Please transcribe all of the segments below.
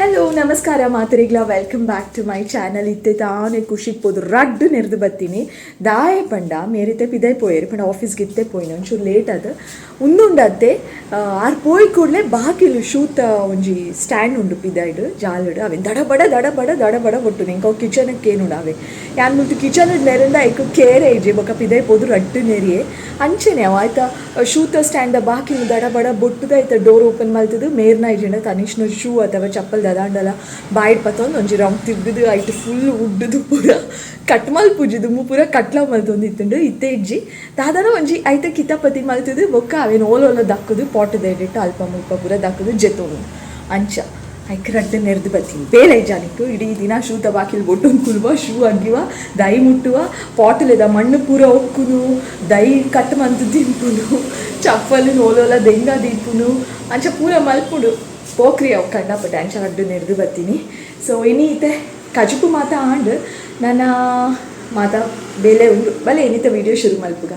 Hello ನಮಸ್ಕಾರ ಮಾತರಿಗ್ಲ, welcome back to my channel. ಇತ್ತೆ ತಾನೇ ಖುಷಿಗೆ ಪೋದು ರಡ್ಡು ನೆರೆದು ಬತ್ತೀನಿ. ದಾಯೆ ಪಂಡ ಮೇರಿತೆ ಪಿದೈ ಪೋಯೇರು ಪಂಡ ಆಫೀಸ್ಗೆ ಇತ್ತೆ ಪೋಯಿನ, ಒಂಚೂರು ಲೇಟ್ ಅದು ಉಂದುಂಡತ್ತೆ. ಆರ್ ಪೋಯ್ ಕೂಡಲೇ ಬಾಕಿಲು ಶೂತ ಒಂಜಿ ಸ್ಟ್ಯಾಂಡ್ ಉಂಡು ಪಿದೈಡ್ ಜಾಲುಡು, ಅವೆ ದಡಬಡ ದಡಬಡ ದಡಬಡ ಬೊಟ್ಟು ನಿಂಕ ಕಿಚನಕ್ಕೆ ಏನುಂಡು ಅವೆ ಯಾನ್ ಮುಲ್ತು ಕಿಚನ್ ನೆರಂದ ಐಕ್ ಕೇರೆ ಇಜ್ಜಿ. ಬೊಕ ಪಿದೈ ಪೋದು ರಡ್ಡು ನೆರಿಯೆ ಅಂಚೆನೆ ಅವು ಆಯ್ತಾ ಶೂತ ಸ್ಟ್ಯಾಂಡ್ ಬಾಕಿಲು ದಡಬಡ ಬೊಟ್ಟುದ ಐತ ಡೋರ್ ಓಪನ್ ಮಲ್ತದು ಮೇರ್ನ ಇಜ್ಜಿಂಡ ತನಿಷ್ನ ಶೂ ಅಥವಾ ಚಪ್ಪಲ್ ದದಾಂಡಲ ಬಾಯಿಡ್ ಪತ್ತೊಂದು ಒಂಜಿ ರೌಂಡ್ ತಿರ್ಗುದು ಐಟ್ ಫುಲ್ ಉಡ್ಡುದು ಪೂರ ಕಟ್ ಮಲ್ಪುಜಿ, ದುಂಬು ಪೂರ ಕಟ್ಲ ಮಲ್ತೊಂದು ಇತ್ತುಂಡು ಇತ್ತೆ ಇಜ್ಜಿ. ದಾದನ ಒಂಜಿ ಐತ ಕಿತಾಪತಿ ಮಲ್ತದು ಬೊಕ್ಕ ಅವೇನು ಓಲೋಲ ದಕ್ಕುದು ಪಾಟ್ ದೇಡಿಟ್ಟು ಅಲ್ಪ ಮುಲ್ಪ ಪೂರ ದಕ್ಕುದು ಜೆತ್ತೊಂದು ಅಂಚ ಐಕ್ ರಡ್ಡು ನೆರೆದು ಬತ್ತೀನಿ. ಬೇಲೆ ಜಾನಿಕ್ಕು ಇಡೀ ದಿನ ಶೂತ ಬಾಕಿಲ್ ಬೊಟ್ಟೊಂದು ಕುಲ್ವ ಶೂ ಅಗ್ಗಿವ ದೈ ಮುಟ್ಟುವ ಪಾಟುಲೆದ ಮಣ್ಣು ಪೂರ ಒಕ್ಕುನು ದೈ ಕಟ್ ಮಂತು ತಿನ್ಪುನು ಚಪ್ಪಲು ಓಲೋಲ ದೆಂಗ ದೀಪುನು ಅಂಚ ಪೂರ ಮಲ್ಪುಡು ಪೋಕ್ರಿ ಅವು ಕಂಡಪಟ್ಟೆ ಅಂಚ ರಡ್ಡು ನೆರೆದು ಬತ್ತೀನಿ. ಸೊ ಇನಿ ಇತ್ತೆ ಕಜುಪು ಮಾತ ಆಂಡ್ ನನ್ನ ಮಾತ ಬೇಲೆ ಉಂಡು ಬಲೆ ಏನಿತ ವಿಡಿಯೋ ಶುರು ಮಲ್ಪುಗ.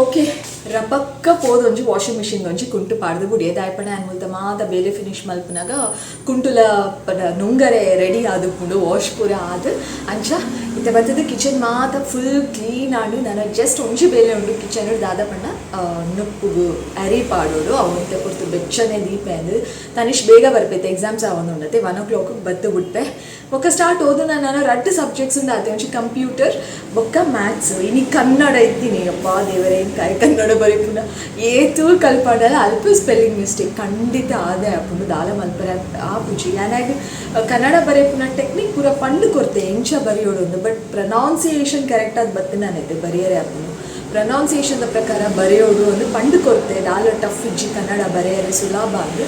ಓಕೆ ರಪಕ್ಕ ಪೋದೊಂಜಿ ವಾಷಿಂಗ್ ಮಿಷಿನ್ ಒಂಜಿ ಕುಂಟು ಪಾಡ್ದು ಬುಡಿ ದಾಯಪಣ ಆನ್ ಮಾತ ಬೇಲೆ ಫಿನಿಶ್ ಮಲ್ಪುನಾಗ ಕುಂಟುಲ ಪದ ನುಂಗರೆ ರೆಡಿ ಆದುಪ್ಪುಂಡು ವಾಶ್ ಪೂರ ಆದ್ ಅಂಚ ಇತ್ತೆ ಬತ್ತದ ಕಿಚನ್ ಮಾತ ಫುಲ್ ಕ್ಲೀನ್ ಆಂಡು. ನನ ಜಸ್ಟ್ ಒಂಜಿ ಬೇಲೆ ಉಂಡು ಕಿಚನ್ ದಾದ ಪಂಡ ನುಪ್ಪುಗು ಅರಿ ಪಾಡೋಡು ಅವು ಇತ್ತೆ ಪೊರ್ತು ಬೆಚ್ಚನೆ ದೀಪೆ ಅಂದ್ ತನಿಷ್ ಬೇಗ ಬರ್ಪೈತೆ ಎಕ್ಸಾಮ್ಸ್ ಆವೊಂದುಂಡತೆ 1 o'clock ಬತ್ತು ಬುಡ್ಪೆ. ಬೊಕ್ಕ ಸ್ಟಾರ್ಟ್ ಓದು ನಾನು ರಡ್ಡು ಸಬ್ಜೆಕ್ಟ್ಸ್ ಉಂಡು ಆತೆ ಒಂಜಿ ಕಂಪ್ಯೂಟರ್ ಬೊಕ್ಕ ಮ್ಯಾಥ್ಸ್. ಇನಿ ಕನ್ನಡ ಇತ್ತೀನಿ ಅಪ್ಪ ದೇವರೇ ಕಾಯಿ ಕನ್ನಡ ಬರೀಪುನ ಏತು ಕಲ್ಪಾಡಲ ಅಲ್ಪ ಸ್ಪೆಲ್ಲಿಂಗ್ ಮಿಸ್ಟೇಕ್ ಖಂಡಿತ ಆದೆ ಆಪುಂಡು ದಾಲ ಮಲ್ಪರೆ ಆಪುಜಿ. ಯಾನಾಗ್ ಕನ್ನಡ ಬರೆಪುನ ಟೆಕ್ನಿಕ್ ಪೂರ ಪಂಡು ಕೊರ್ತೆ ಎಂಚ ಬರೆಯೋಡು ಒಂದು, ಬಟ್ ಪ್ರನೌನ್ಸಿಯೇಷನ್ ಕರೆಕ್ಟ್ ಆಗಿ ಬತ್ತು ನಾನೈತೆ ಬರೆಯರೆ ಆಪುಂಡು. ಪ್ರನೌನ್ಸಿಯೇಷನ್ ಪ್ರಕಾರ ಬರೆಯೋಡು ಒಂದು ಪಂಡು ಕೊರ್ತೆ ದಾಲ ಟಫ್ ಇಜ್ಜಿ ಕನ್ನಡ ಬರೆಯರೆ ಸುಲಭ ಅಂದು.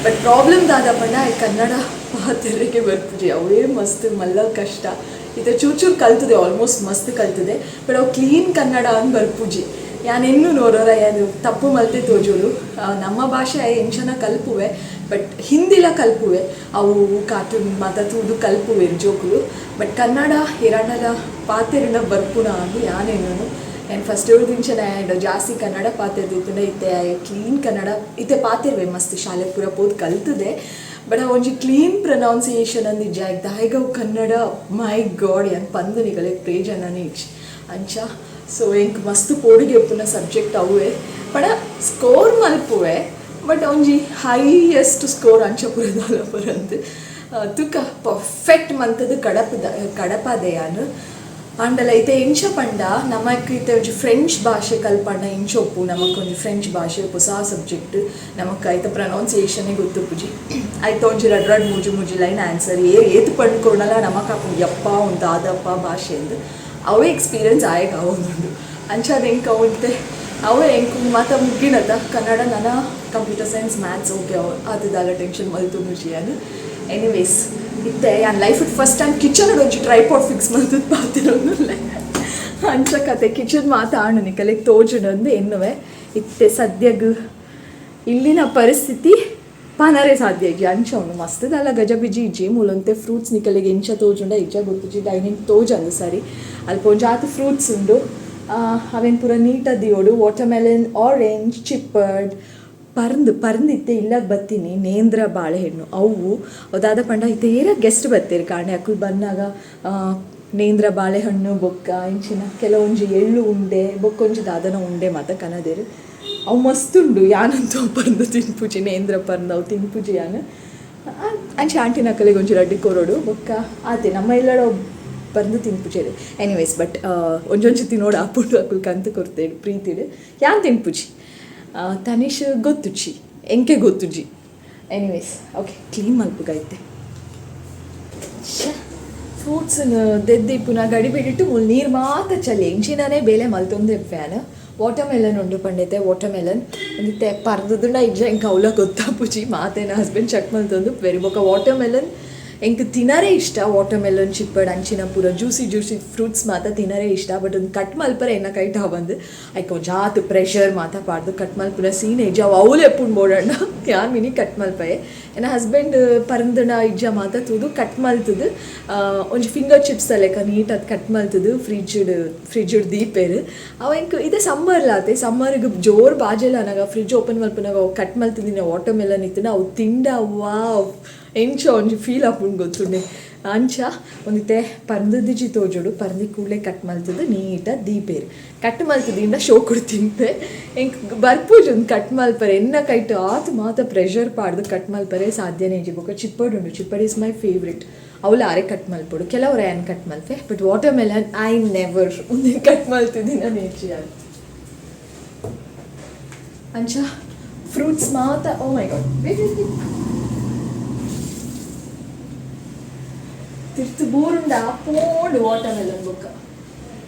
ಬಟ್ ಪ್ರಾಬ್ಲಮ್ ದಾದ ಪಂಡ ಕನ್ನಡ ಪಾತೆರೆಗೆ ಬರ್ಪುಜಿ, ಅವೇ ಮಸ್ತ್ ಮಲ್ಲ ಕಷ್ಟ. ಇತ್ತೆ ಚೂರು ಚೂರು ಕಲ್ತದೆ ಆಲ್ಮೋಸ್ಟ್ ಮಸ್ತ್ ಕಲ್ತದೆ, ಬಟ್ ಅವು ಕ್ಲೀನ್ ಕನ್ನಡ ಅಂದ್ ಬರ್ಪುಜಿ. ಯಾನೆನ್ನೂ ನೋಡೋರ ಅದು ತಪ್ಪು ಮಲ್ತೆ ತೋಜೋಡು. ನಮ್ಮ ಭಾಷೆ ಎಂಚನ ಕಲ್ಪುವೆ ಬಟ್ ಹಿಂದಿಲ ಕಲ್ಪುವೆ, ಅವು ಕಾರ್ಟೂನ್ ಮಾತ ತೂದು ಕಲ್ಪುವೆ ಜೋಕುಲು. ಬಟ್ ಕನ್ನಡ ಹಿರಣ್ಣಲ ಪಾತೆರಿನ ಬರ್ಪುನ ಅಂದು ಯಾನೇನು ಆ್ಯಂಡ್ ಫಸ್ಟ್ ದಿಂಚನ ಆ್ಯಂಡ್ ಜಾಸ್ತಿ ಕನ್ನಡ ಪಾತೆರ್ದಿತ್ತುಂಡ ಇತ್ತೆ ಕ್ಲೀನ್ ಕನ್ನಡ ಇತ್ತೆ ಪಾತೆರ್ವೆ ಮಸ್ತ್ ಶಾಲೆ ಪೂರ ಪೋದು ಕಲ್ತದೆ. ಬಟ್ ಆ ಒಂಜಿ ಕ್ಲೀನ್ ಪ್ರೊನೌನ್ಸಿಯೇಷನ್ ಅಂದ್ ಇಜ್ಜಿ ಆಯ್ತು ದಾಯ್ಗವು ಕನ್ನಡ ಮೈ ಗಾಡ್ ಏನ್ ಪಂದು ನಿಗಲೆ ಪ್ರೇಜನನೇ ಇಜ್ಜಿ ಅಂಚ. ಸೊ ಎಂಕ್ ಮಸ್ತ್ ಪೋಡಿಗೆ ಉಪ್ಪುನ ಸಬ್ಜೆಕ್ಟ್ ಅವುವೆ ಪಡ ಸ್ಕೋರ್ ಮಲ್ಪುವೆ ಬಟ್ ಒಂಜಿ ಹೈಯೆಸ್ಟ್ ಸ್ಕೋರ್ ಅಂಚ ಪೂರ ದಾಲ ಪುರಂದ್ ತುಕ ಪರ್ಫೆಕ್ಟ್ ಮಂತದ ಕಡಪದ ಕಡಪದೆ ಯಾನ್ ಆಂಡಲ. ಇತ್ತೆ ಎಂಚ ಪಂಡ ನಮಕ್ ಇತ್ತೆ ಒಂಜಿ ಫ್ರೆಂಚ್ ಭಾಷೆ ಕಲ್ಪಂಡ ಇಂಚ ಉಪ್ಪು ನಮಕ್ ಒಂಜಿ ಫ್ರೆಂಚ್ ಭಾಷೆ ಹೊಸ ಸಬ್ಜೆಕ್ಟ್ ನಮಕ್ ಐತ ಪ್ರೊನೌನ್ಸಿಯೇಷನ್ ಗೊತ್ತುಪ್ಪುಜಿ. ಐತ ಒಂಜಿ ರಡ್ ರಡ್ ಮೂಜಿ ಮೂಜಿ ಲೈನ್ ಆನ್ಸರ್ ಏರ್ ಏತ್ ಪಂಡ್ಕೊರ್ಂಡಲ ನಮಕ್ ಆಪುಂಡು ಯಪ್ಪ ಉಂದು ದಾದಪ್ಪ ಭಾಷೆ ಅಂದ್. ಅವೇ ಎಕ್ಸ್ಪೀರಿಯನ್ಸ್ ಆಯಗ್ ಆವೊಂದುಂಡು ಅಂಚಾದ್ ಎಂಕ್ ಅವು ಇತ್ತೆ ಅವೇ ಎಂಕ್ ಮಾತ ಮುಗ್ಗಿನತ ಕನ್ನಡ ನನ ಕಂಪ್ಯೂಟರ್ ಸೈನ್ಸ್ ಮ್ಯಾಥ್ಸ್ ಓಕೆ ಅವು ಆತ್ ದಾಲ ಟೆನ್ಷನ್ ಮಲ್ತೊಂದುಜಿ ಯಾನ್. ಎನಿವೇಸ್ ಇತ್ತೆ ಯಾನ್ ಲೈಫ್ ಫಸ್ಟ್ ಟೈಮ್ ಕಿಚನ್ ಒಂಜಿ ಟ್ರೈಪಾಡ್ ಫಿಕ್ಸ್ ಮಲ್ತುದು ಪಾತೆರೊಂದುಲ್ಲೆ ಅಂಚ ಕತೆ. ಕಿಚನ್ ಮಾತ ಆಂಡ್ ನಿಕಲೆಗ್ ತೋಜುಂಡು ಎನ್ನುವೆ. ಇತ್ತೆ ಸದ್ಯಗ್ ಇಲ್ಲಿನ ಪರಿಸ್ಥಿತಿ ಪನರೆ ಸಾಧ್ಯ ಇಜ್ಜಿ ಅಂಚ ಉಂಡು ಮಸ್ತ್ ದಾಲ ಗಜಬಿಜಿ ಇಜ್ಜಿ. ಮೂಲೊಂತೆ ಫ್ರೂಟ್ಸ್ ನಿಕಲೆಗ್ ಎಂಚ ತೋಜುಂಡ ಇಜ್ಜ ಗೊತ್ತುಜಿ, ಡೈನಿಂಗ್ ತೋಜಂದು ಸರಿ ಅಲ್ಪ ಒಂಜಾತ್ ಫ್ರೂಟ್ಸ್ ಉಂಡು ಅವೆನ್ ಪೂರ ನೀಟಾಗಿ ದೀವೊಡು. ವಾಟರ್ಮೆಲನ್ ಆರೆಂಜ್ ಚಿಪ್ಪಡ್ ಪರ್ಂದ್ ಪರ್ಂದ್ ಇತ್ತೆ ಇಲ್ಲಗ್ ಬತ್ತೀನಿ ನೇಂದ್ರ ಬಾಳೆಹಣ್ಣು ಅವು ಅದಾದ ಪಂಡ ಇತ್ತೆ ಏರ ಗೆಸ್ಟ್ ಬತ್ತೆರ್ ಕಾಂಡೆ ಅಕುಲು ಬನ್ನಾಗ ನೇಂದ್ರ ಬಾಳೆಹಣ್ಣು ಬೊಕ್ಕ ಇಂಚಿನ ಕೆಲವೊಂಜಿ ಎಳ್ಳು ಉಂಡೆ ಬೊಕ್ಕೊಂಜಿ ದಾದನ ಉಂಡೆ ಮಾತ ಕನದೆರ್. ಅವು ಮಸ್ತ್ ಉಂಡು ಯಾನಂತೂ ಪರ್ಂದ್ ತಿನ್ಪುಜಿ ನೇಂದ್ರ ಪರ್ಂದ್ ಅವು ತಿನ್ಪುಜಿ ಯಾನ್. ಅಂಚ ಆಂಟಿನಕಲೆಗ್ ಒಂಜಿ ರಡ್ಡ್ ಕೊರೊಡು ಬೊಕ್ಕ ಆತೆ ನಮ್ಮ ಇಲ್ಲಡ ಪರ್ಂದ್ ತಿನ್ಪುಜೆರ್. ಎನಿವೇಸ್ ಬಟ್ ಒಂಜೊಂಜಿ ತಿನ್ನೋಡು ಆಪುಂಡು ಅಕುಲು ಕಂತ್ ಕೊರ್ತೇರು ಪ್ರೀತಿಡ್ ಯಾನ್ ತಿನ್ಪುಜಿ ತನಿಷ್ ಗೊತ್ತುಜಿ ಎಂಕೆ ಗೊತ್ತುಜಿ. ಎನಿವೇಸ್ ಓಕೆ ಕ್ಲೀನ್ ಮಲ್ಪುಗ ಇತ್ತೆ. ಫ್ರೂಟ್ಸ್ ದೆದ್ದಿಪ್ಪುನ ಗಡಿಬಿಡಿಟ್ಟು ಮೂಲು ನೀರು ಮಾತ ಚಲ್ಲಿ ಎಂಚಿನನೇ ಬೇಲೆ ಮಲ್ತೊಂದು ಫ್ಯಾನ್. ವಾಟರ್ ಮೆಲನ್ ಉಂಡು ಪಂಡೈತೆ ವಾಟರ್ ಮೆಲನ್ ಒಂದಿತ್ತೆ ಪರ್ದುಂಡ ಇಜ್ಜ ಎಂಕ್ ಅವ್ಲ ಗೊತ್ತಾಪುಜಿ ಮಾತೇನ ಹಸ್ಬೆಂಡ್ ಚೆಕ್ ಮಲ್ತೊಂದು ವೆರಿ. ಬೊಕ್ಕ ವಾಟರ್ ಮೆಲನ್ ಎಂಕ್ ತಿನರೆ ಇಷ್ಟ ವಾಟರ್ ಮೆಲನ್ ಚಿಪ್ಪಡ್ ಅಂಚಿನ ಪೂರ ಜ್ಯೂಸಿ ಜ್ಯೂಸಿ ಫ್ರೂಟ್ಸ್ ಮಾತ ತಿನರೆ ಇಷ್ಟ. ಬಟ್ ಒಂದು ಕಟ್ ಮಲ್ಪರೆ ಎನ್ನ ಕೈಟ್ ಬಂದು ಐಕ್ ಜಾತ್ ಪ್ರೆಷರ್ ಮಾತ ಪಾಡ್ದು ಕಟ್ ಮಲ್ಪುನ ಸೀನ್ ಇಜ್ಜಿ. ಅವು ಅವ್ಲು ಎಪ್ಪುಂಡು ಬೋಡಣ್ಣ ಯಾನ್ ಮಿನಿ ಕಟ್ ಮಲ್ಪಯೆ. ಎನ್ನ ಹಸ್ಬೆಂಡ್ ಪರಂದಣ ಇಜ್ಜ ಮಾತ ತೂದು ಕಟ್ ಮಲ್ತದು ಒಂಜಿ ಫಿಂಗರ್ ಚಿಪ್ಸ್ ಲೆಕ್ಕ ನೀಟಾದ್ ಕಟ್ ಮಲ್ತದು ಫ್ರಿಜ್ ದೀಪೇರು. ಅವ ಎಂಕ್ ಇದೆ ಸಮ್ಮರ್ ಲಾತೆ ಸಮ್ಮರ್ಗೆ ಜೋರ್ ಬಾಜೆಲ್ಲ ಅನಾಗ ಫ್ರಿಜ್ ಓಪನ್ ಮಲ್ಪುನಾಗ ಅವು ಕಟ್ ಮಲ್ತದಿನ ವಾಟರ್ ಮೆಲನ್ ಇತ್ತುಂಡ ಅವು ತಿಂಡ ವಾವ್ ಎಂಚ ಒಂಜಿ ಫೀಲ್ ಆಪುಂಡು ಗೊತ್ತುಂಡೆ. ಅಂಚ ಒಂದಿತ್ತೆ ಪರ್ಂದಿಜ್ಜಿ ತೋಜೋಡು ಪರ್ಂದಿ ಕೂಡಲೇ ಕಟ್ ಮಲ್ತದು ನೀಟಾಗಿ ದೀಪೇರು ಕಟ್ ಮಲ್ತದಿಂಡ ಶೋಕುಡು ತಿನ್ಪೆ. ಎಂಕ್ ಬರ್ಪೂಜಿ ಒಂದು ಕಟ್ ಮಲ್ಪರೆ ಎನ್ನ ಕೈಟ್ ಆತ್ ಮಾತ ಪ್ರೆಷರ್ ಪಾಡ್ದು ಕಟ್ ಮಲ್ಪರೆ ಸಾಧ್ಯನೇ ಇಜ್ಜಿ. ಬೊಕ್ಕ ಚಿಪ್ಪಡು ಉಂಡು, ಚಿಪ್ಪಡ್ is my favourite. ಅವಳು ಆರೆ ಕಟ್ ಮಲ್ಪೊಡು, ಕೆಲವರು ಏನು ಕಟ್ ಮಲ್ಪೆ, but water melon I never ಉಂದೆನ್ ಕಟ್ ಮಲ್ತಿದ್ದೀನಿ ನೇಚಿ ಅದು. ಅಂಚ ಫ್ರೂಟ್ಸ್ ಮಾತ ಓ ಮೈ ಗಾಡ್ ತಿರ್ತು ಬೂರುಂಡ ಪೋಂಡು ವಾಟರ್ ಮೆಲನ್ ಬೊಕ್ಕ.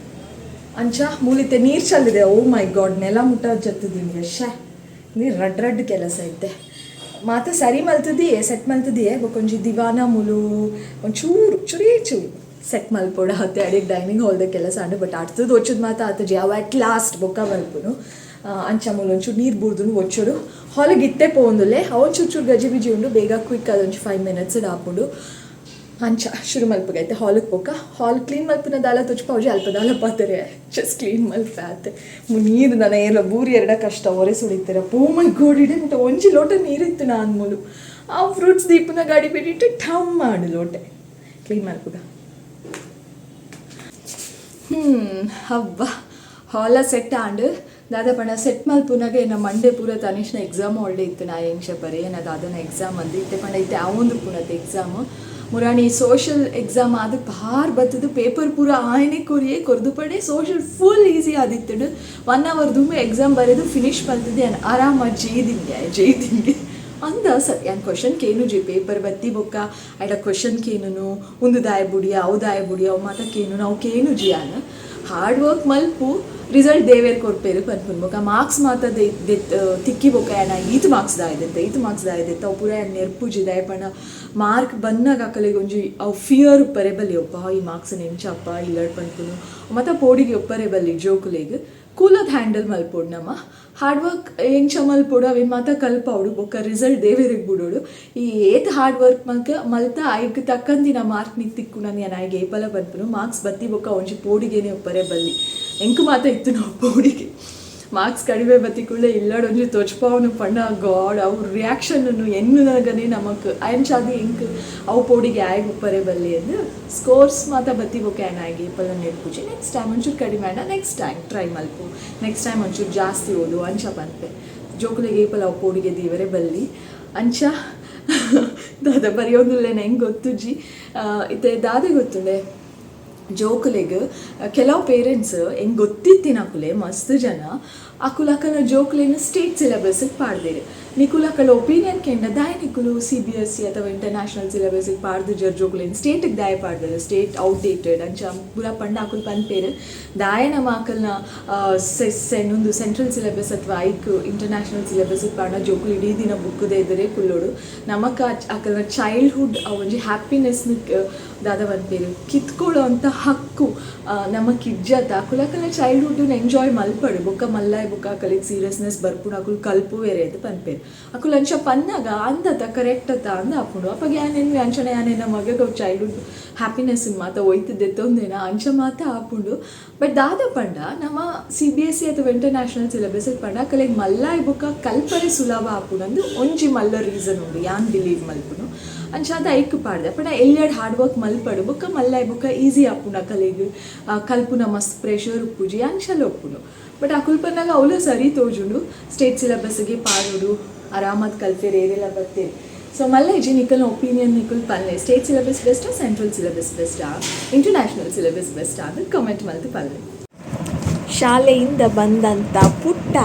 ಅಂಚ ಮೂಲಿತೆ ನೀರು ಚಲ್ಲಿದೆ. ಓ ಮೈ ಗಾಡ್ ನೆಲ ಮುಟ್ಟ ಜತ್ತದಿನಿ ಶೇ ನೀರು ರಡ್ ರಡ್ ಕೆಲಸ ಐತೆ. ಮಾತ ಸರಿ ಮಲ್ತದಿಯೇ ಸೆಟ್ ಮಲ್ತದಿಯೇ ಬೊಕ್ಕೊಂಜಿ ದಿವಾನ ಮುಲು ಒಂಚೂರು ಚೂರೇ ಚೂರು ಸೆಟ್ ಮಲ್ಪೊಡು ಅತ್ತೆ ಅಡಿಗೆ ಡೈನಿಂಗ್ ಹಾಲ್ದ ಕೆಲಸ ಅಂಡು. ಬಟ್ ಅಡ್ತದ ಒಚ್ಚುದು ಮಾತ ಆತಜಿ ಅವು ಅಟ್ ಲಾಸ್ಟ್ ಬೊಕ್ಕ ಮಲ್ಪುನು. ಅಂಚ ಮೂಲು ಒಂಚೂರು ನೀರು ಬೂರ್ದುನು ಒಚ್ಚೊಡು ಹಾಲಿಗೆ ಇತ್ತೆ ಪೋವೊಂದುಲ್ಲೆ. ಅವು ಒಂಚೂರು ಚೂರು ಗಜಿ ಬಿಜಿ ಉಂಡು, ಬೇಗ ಕ್ವಿಕ್ ಅದೊಂಚು 5 ಮಿನಿಟ್ಸ್ ಆಪುಂಡು. ಅಂಚ ಶುರು ಮಲ್ಪಗೈತೆ ಹಾಲಿಗೆ ಪೋಕ. ಹಾಲ್ ಕ್ಲೀನ್ ಮಲ್ಪುನ ದಾಲ ತೊಚ್ಪಾವುಜಿ ಅಲ್ಪ ದಾಲ ಪಾತೆರೆ ಜಸ್ಟ್ ಕ್ಲೀನ್ ಮಲ್ಪೆ ಆತೆ. ನೀರು ನನ್ನ ಏರ ಬೂರಿ ಎರಡ ಕಷ್ಟ ಒರೆ ಸುಳಿತಾರೆ. ಪೋ ಮೈ ಗೋಡ್ ಇಡೀ ಮುಟ್ಟ ಒಂಜಿ ಲೋಟ ನೀರಿತ್ತು ನಾನು ಮೂಲು. ಆ ಫ್ರೂಟ್ಸ್ ದೀಪನ ಗಾಡಿ ಬಿಟ್ಟಿಟ್ಟು ಠಮ್ ಮಾಡು ಲೋಟೆ ಕ್ಲೀನ್ ಮಲ್ಪುಗ. ಹಬ್ಬ ಹಾಲ ಸೆಟ್ ಆಂಡ್ ದಾದ ಪಂಡ ಸೆಟ್ ಮಲ್ಪುನಾಗ ಎನ್ನ ಮಂಡೆ ಪೂರ ತನಿಷ್ನ ಎಕ್ಸಾಮ್ ಹಾಲ್ಡೇ ಇತ್ತು. ನಾ ಎಂಚ ಬರೀ ಏನ ದಾದನ ಎಕ್ಸಾಮ್ ಅಂದು ಇತ್ತೆ ಪಂಡ ಇತ್ತೆ ಅವಂದು ಪುನತ್ ಎಕ್ಸಾಮ್ ಮುರಾಣಿ ಸೋಷಲ್ ಎಕ್ಸಾಮ್ ಆದ ಬಾರ್ ಬತ್ತದು ಪೇಪರ್ ಪೂರ ಆಯನೆ ಕೊರಿಯೇ ಕೊರ್ದು ಪಡೆ ಸೋಷಲ್ ಫುಲ್ ಈಸಿ ಆದಿತ್ತಡು. 1 ಅವರ್ ದುಂಬೆ ಎಕ್ಸಾಮ್ ಬರೆದು ಫಿನಿಶ್ ಮಲ್ತದೆ ಆರಾಮ ಜೈದಿಂಗೆ ಜೈದಿಂಗೆ ಅಂದ ಸರ್. ಯಾನ್ ಕ್ವಶನ್ ಕೇನು ಜಿ ಪೇಪರ್ ಬತ್ತಿ ಬೊಕ್ಕ ಐಡ ಕ್ವಶನ್ ಕೇನುನು ಒಂದು ದಾಯ ಬುಡಿ ಅವು ದಾಯ ಬುಡಿ ಅವು ಮಾತ ಕೇನು ನಾವು ಕೇನು ಜಿ ಯಾನ್ ಹಾರ್ಡ್ ವರ್ಕ್ ಮಲ್ಪು ರಿಸಲ್ಟ್ ದೇವೇರ್ ಕೊರ್ಪೇರು ಪನ್ಪುನ್ ಬೊಕ್ಕ ಮಾರ್ಕ್ಸ್ ಮಾತ ತಿಕ್ಕಿ ಬೊಕ್ಕ ಯಾನ ಈತ್ ಮಾರ್ಕ್ಸ್ ದಾಯದೆತ್ತ ಈತ್ ಮಾರ್ಕ್ಸ್ ದಾಯದೆತ್ತ ಅವು ಪೂರ ಯಾನ್ ನೆರ್ಪುಜಿ ದಾಯ ಪಂಡ ಮಾರ್ಕ್ ಬನ್ನಾಗ ಅಕಲೆಗ್ ಒಂಜಿ ಅವು ಫಿಯರ್ ಉಪ್ಪರೆ ಬಲ್ಲಿ ಒಪ್ಪ ಈ ಮಾರ್ಕ್ಸ್ ನೆಂಚಪ್ಪ ಇಲ್ಲಡ್ ಪನ್ಪುನು ಮತ್ತು ಪೋಡಿಗೆ ಒಪ್ಪರೆ ಬಲ್ಲಿ ಜೋಕುಲೆಗ್ ಕೂಲದ್ ಹ್ಯಾಂಡಲ್ ಮಲ್ಪೊಡು ನಮ್ಮ ಹಾರ್ಡ್ ವರ್ಕ್ ಎಂಚ ಮಲ್ಪೊಡು ಅವೇನು ಮಾತ ಕಲ್ಪಾವಡು ಬೊಕ್ಕ ರಿಸಲ್ಟ್ ದೇವೆರಿಗೆ ಬಿಡೋಡು. ಈ ಏತ್ ಹಾರ್ಡ್ ವರ್ಕ್ ಮಲ್ಕ ಮಲ್ತ ಐಕ್ ತಕ್ಕಂದಿನ ಮಾರ್ಕ್ ನಿಕ್ ತಿಕ್ಕು ನಾನು ಐಗೆ ಏಪಲ ಪನ್ಪುನು ಮಾರ್ಕ್ಸ್ ಬತ್ತಿ ಬೊಕ್ಕ ಒಂಜಿ ಪೋಡಿಗೆನೆ ಒಪ್ಪರೆ ಬಲ್ಲಿ ಎಂಕು ಮಾತ ಇತ್ತು ನಾವು ಪೋಡಿಗೆ ಮಾರ್ಕ್ಸ್ ಕಡಿಮೆ ಬತ್ತಿ ಕೂಡಲೇ ಇಲ್ಲಡೊಂಜಿ ತೋಚ್ಪಾವನು ಪಂಡ ಗಾಡ್ ಅವ್ರ ರಿಯಾಕ್ಷನ್ ಎನ್ನುನಗನೆ ನಮಕ್ ಅಂಚಾದಿ ಎಂಕ್ ಅವು ಪೋಡಿಗೆ ಆಯ್ ಉಪ್ಪರೆ ಬಲ್ಲಿ ಅಂದ್ ಸ್ಕೋರ್ಸ್ ಮಾತ ಬತ್ತಿ ಬೊಕ್ಕ ಆ್ಯನ್ ಆಯ್ಗೆ ಏಪಲ ನೆರ್ಪುಜಿ. ನೆಕ್ಸ್ಟ್ ಟೈಮ್ ಒಂಚೂರು ಕಡಿಮೆ ಆಂಡ ನೆಕ್ಸ್ಟ್ ಟೈಮ್ ಟ್ರೈ ಮಲ್ಪು, ನೆಕ್ಸ್ಟ್ ಟೈಮ್ ಒಂಚೂರು ಜಾಸ್ತಿ ಓದು ಅಂಚ ಪನ್ಪೆ. ಜೋಕುಲೆಗ್ ಏಪಲ ಅವು ಪೋಡಿಗೆ ದೀವರೆ ಬಲ್ಲಿ. ಅಂಚ ದಾದ ಬರೆಯೋದುಲ್ಲೇನ ಹೆಂಗೆ ಗೊತ್ತುಜಿ. ಇತ್ತೆ ದಾದೆ ಗೊತ್ತುಂಡೆ ಜೋಕುಲೆಗ್ ಕೆಲವು ಪೇರೆಂಟ್ಸ್ ಹೆಂಗೆ ಗೊತ್ತಿತ್ತಿನ ಅಕುಲೆ ಮಸ್ತ್ ಜನ ಅಕುಲು ಅಕಲ್ನ ಜೋಕುಲೆನ್ ಸ್ಟೇಟ್ ಸಿಲೆಬಸ್ಗೆ ಪಾಡ್ದೇರು. ನಿಕುಲು ಅಕಲ್ ಒಪಿನಿಯನ್ ಕೆಂಡ ದಾಯ ನಿಕುಲು CBSE ಅಥವಾ ಇಂಟರ್ನ್ಯಾಷನಲ್ ಸಿಲೆಬಸ್ಗೆ ಪಾಡ್ದು ಜರ್ ಜೋಕುಲೆನ್ ಸ್ಟೇಟಿಗೆ ದಾಯ ಪಾಡ್ದರು ಸ್ಟೇಟ್ ಔಟ್ಡೇಟೆಡ್ ಅಂಚ ಪೂರ ಪಂಡ ಅಕುಲು ಪನ್ಪೇರು ದಾಯ ನಮ್ಮ ಅಕಲ್ನ ಒಂದು ಸೆಂಟ್ರಲ್ ಸಿಲೆಬಸ್ ಅಥವಾ ಐಕ್ ಇಂಟರ್ನ್ಯಾಷನಲ್ ಸಿಲೆಬಸ್ಗೆ ಪಾಡ ಜೋಕುಲು ಇಡೀ ದಿನ ಬುಕ್ಕುದೇ ಇದ್ದರೆ ಕುಲ್ಲೋಡು ನಮಕ ಅಕಲ್ನ ಚೈಲ್ಡ್ಹುಡ್ ಒಂಜಿ ಹ್ಯಾಪಿನೆಸ್ನ ದಾದ ಪನ್ಪೇರು ಕಿತ್ಕೊಳ್ಳೋ ಅಂಥ ಹಕ್ಕು ನಮಕ್ ಇಜ್ಜತ. ಅಕುಲು ಅಕಲ್ನ ಚೈಲ್ಡ್ಹುಡ್ ಎಂಜಾಯ್ ಮಲ್ಪಡು ಬೊಕ್ಕ ಮಲ್ಲಾಯ್ ಬೊಕ್ಕ ಅಕಲಿಗೆ ಸೀರಿಯಸ್ನೆಸ್ ಬರ್ಪುಂಡು ಅಕುಲು ಕಲ್ಪುವೆರೆ ಅಂತ ಪನ್ಪೇರು. ಅಕುಲು ಅಂಚ ಪನ್ನಾಗ ಅಂದತ ಕರೆಕ್ಟ್ ಅತ್ತ ಅಂದ ಆಪುಂಡು. ಅಪ್ಪಗೆ ಯಾನೇನು ಅಂಚನೆ ಯಾನೇನ ಮಗಗ್ ಅವು ಚೈಲ್ಡ್ಹುಡ್ ಹ್ಯಾಪಿನೆಸ್ ಮಾತ ಒಯ್ತದೆತ್ತೊಂದೇನ ಅಂಚ ಮಾತ ಆಪುಂಡು. ಬಟ್ ದಾದ ಪಂಡ ನಮ್ಮ CBSE ಅಥವಾ ಇಂಟರ್ನ್ಯಾಷನಲ್ ಸಿಲೆಬಸ್ ಪಂಡ ಅಕಲೆಗ್ ಮಲ್ಲಾಯ್ ಬೊಕ್ಕ ಕಲ್ಪರೆ ಸುಲಭ ಆಪುಂಡು ಅಂದು ಒಂಜಿ ಮಲ್ಲ ರೀಸನ್ ಉಂಡು ಯಾನ್ ಬಿಲೀವ್ ಮಲ್ಪುನು. ಅಂಚಾದ ಐಕ್ ಪಾಡ್ದೆ ಪಂಡ ಎಲ್ಯಡ್ ಹಾರ್ಡ್ ವರ್ಕ್ ಮಲ್ಪಡು ಬೊಕ್ಕ ಮಲ್ಲಾಯ್ ಬೊಕ್ಕ ಈಸಿ ಆಪುಂಡು ಅಕಲೆಗ್ ಕಲ್ಪುನ ಮಸ್ತ್ ಪ್ರೆಷರ್ ಉಪ್ಪುಜಿ ಅಂಚಲ ಉಪ್ಪುಂಡು. ಬಟ್ ಅಕುಲು ಪನ್ನಾಗ ಅವಳು ಸರಿ ತೋಜುಂಡು ಸ್ಟೇಟ್ ಸಿಲೆಬಸ್ಗೆ ಪಾಡೋಡು ಆರಾಮಾದ್ ಕಲ್ಪೆರ್ ಏರೆಲ್ಲ ಬತ್ತೇರು. ಸೊ ಮಲ್ಲ ಇಜ್ಜಿ ನಿಕಲ್ನ ಒಪಿನಿಯನ್ ನಿಕುಲ್ ಪನ್ಲೆ ಸ್ಟೇಟ್ ಸಿಲೆಬಸ್ ಬೆಸ್ಟಾ ಸೆಂಟ್ರಲ್ ಸಿಲೆಬಸ್ ಬೆಸ್ಟಾ ಇಂಟರ್ನ್ಯಾಷನಲ್ ಸಿಲೆಬಸ್ ಬೆಸ್ಟಾ ಅದು ಕಮೆಂಟ್ ಮಲ್ತು ಪನ್ಲೆ. ಶಾಲೆಯಿಂದ ಬಂದಂಥ ಪುಟ್ಟ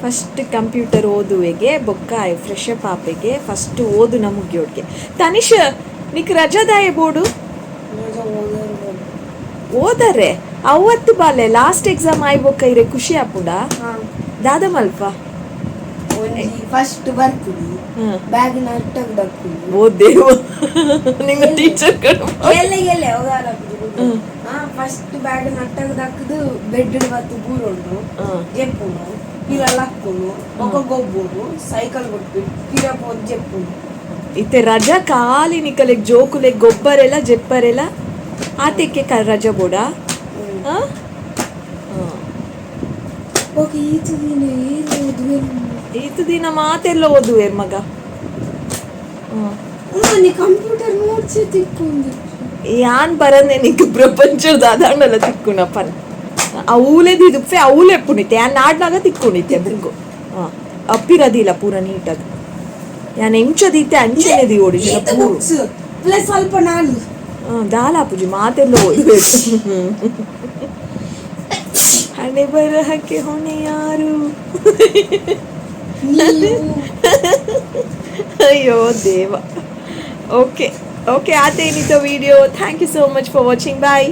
ಫಸ್ಟ್ ಕಂಪ್ಯೂಟರ್ ಓದುವೆಗೆ ಬೊಕ್ಕ ಫ್ರೆಶ್ ಅಪ್ ಆಪೆಗೆ ಫಸ್ಟ್ ಓದು ನಮುಗಿಯೋಡ್ಗೆ. ತನಿಷ್ ನಿಕ್ ರಜಾದಾಯ ಬೋರ್ಡು ಓದರೆ ಅವತ್ತು ಬಾಲೆ ಲಾಸ್ಟ್ ಎಕ್ಸಾಮ್ ಆಯ್ ಬೊಕ್ಕ ಇರೆ ಖುಷಿ ಆಪುಂಡ ದಾದ ಮಲ್ಪ ಫಸ್ಟ್ ಬರ್ಪುಡಿ ಬ್ಯಾಗ್ ನಟ್ಟಗ್ ದಕ್ಕುಡಿ ಓ ದೇವ ನಿಂಗ ಟೀಚರ್ ಕಡೆ. ಎಲ್ಲ ಎಲ್ಲ ಯಾವ್ದಾರ. ಫಸ್ಟ್ ಬ್ಯಾಗ್ ನಟ್ಟಗ ದಕ್ಕದು ಬೆಡ್ ಬತ್ತು ಬೂರೊಂಡು ಜೆಪ್ಪುನು ಪಿರ ಲಕ್ಕುನು ಬೊಕ ಗೊಬ್ಬುನು ಸೈಕಲ್ ಕೊಟ್ಬಿಟ್ಟು ಪಿರ ಪೋದು ಜೆಪ್ಪುನು. ಇತ್ತೆ ರಜಾ ಖಾಲಿ ನಿಕಲೆಗ್ ಜೋಕುಲೆಗ್ ಗೊಬ್ಬರೆಲ್ಲ ಜೆಪ್ಪರೆಲ್ಲ ಆತೆಕ್ಕೆ ರಜಾ ಬೋಡ. ಆ? ಬೊಕ ಈತು ದಿನ ಏನು ಓದುವೆ? ಈತು ದಿನ ಮಾತೆಲ್ಲ ಓದುವೇರ್ ಮಗ. ನೀ ಕಂಪ್ಯೂಟರ್ ನೋಡ್ಸಿ ತಿಕ್ಕೊಂದು. ಯಾನ್ ಬರಂದೆ ನಿಂಗೆ ಪ್ರಪಂಚದ ಅದಾಂಡಲ ತಿಕ್ಕುನ ಪನ್ ಅವೂಲೆದು ಇದುಪ್ಪೆ ಅವೂಲೆ ಪುಣಿತೆ ಯಾನ್ ನಾಡ್ನಾಗ ತಿಕ್ಕೊಂಡಿತ್ತೆ ಬುಕ್ಕು ಅಪ್ಪಿರದಿಲ್ಲ ಪೂರ ನೀಟಾಗಿ ಯಾನ್ ಎಂಚದೀತೆ ಅಂಚನೆ the ಓಡಿಜಿನ ಪೂರು. ಬುಕ್ಸ್ ಪ್ಲಸ್ ಸ್ವಲ್ಪ ನಾನು. ದಾಲಾಪುಜಿ ಮಾತೆಲ್ಲ ಓದಬೇಕು. ಹಣೆ ಬರಹಕ್ಕೆ ಹೊಣೆ ಯಾರು? ನೀವು. ಅಯ್ಯೋ ದೇವ. ಓಕೆ ಓಕೆ, ಆತೇನಿತ್ತು video. Thank you so much for watching. Bye.